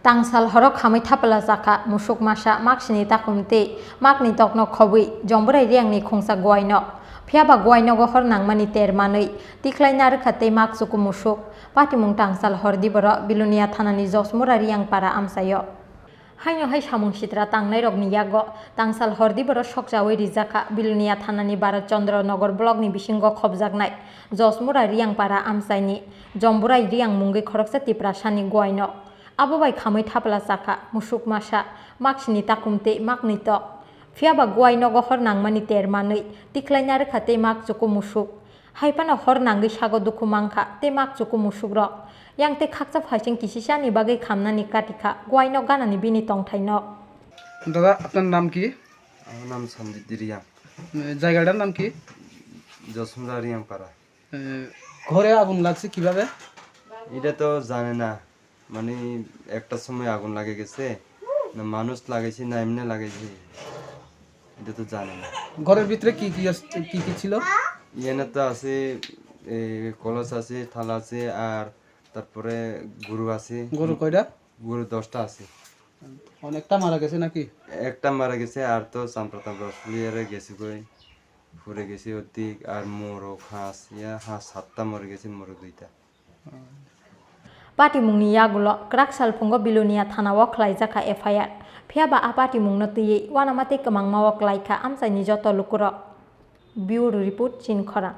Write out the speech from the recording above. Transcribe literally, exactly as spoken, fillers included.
Tangsal horo khamwi thapla chakha musuk masa, maksini takhum tei makni tokno khobwi Jomburai Riyangni khungsa guaino. Phiyaba guainogo hor nangmani ter manwi tikhlai narwkha tei mak chuku musuk. Patimung tangsal hor diboro Bilonia thanani Josmura Riyang para amchaio. Haino hai samung sitra tangnairokni yago tangsal hor diboro sokjawi rijakha Bilonia thanani Bharat Chandra Nagar blockni bisingo khobjaknai Josmura Riyang para amchaini Jomburai Riyang mungwi khoroksa Tiprasani guaino. Abo bai khamwi thapla chakha musuk masa, maksini takhum tei makni tok. Phiyaba guainogo hor nangmani ter manwi tikhlai narwkha tei mak chuku musuk. Hai phano hor nangwi sago dukhu mankha tei mak chuku musukrok. Yang tei khakcha phaising kisisani bagwi khamnani katikha guaino ganani bini tongthaino. দাদা, আপনার নাম কি? আমার নাম সঞ্জিত রিয়াং। এ, জায়গাটার নাম কি? যশমুরা রিয়াংপাড়া। এ, ঘরে আগুন লাগছে কিভাবে? এটা তো জানে না, মানে একটার সময় আগুন লাগে গেছে, না মানুষ লাগাইছে না এমনি লাগাইছে, এটা তো জানে না। ঘরের ভিতরে কি কি আস-, কি কি ছিল? ইয়ানে তো আছে, এ, কলস আছে, থালা আছে, আর তারপরে গরু আছে। গরু কয়টা? গরু দশটা আছে। অনেকটা মারা গেছে নাকি? একটা মারা গেছে, আর তো চামড়া টামড়া ফুলিয়ারে গেছে কই, ফুরে গেছে অর্ধেক, আর মোরগ, হাঁস, ইয়া হাঁস সাতটা মরে গেছে, মোরগ দুইটা। Patimungni yagulo kwrak salphungo Bilonia thanao khlaijakha F I R. Phiyaba a patimungno twiwi uanama tei kwmangmao klaikha amchaini joto lukurok. Bureau Report, Chinkhorang.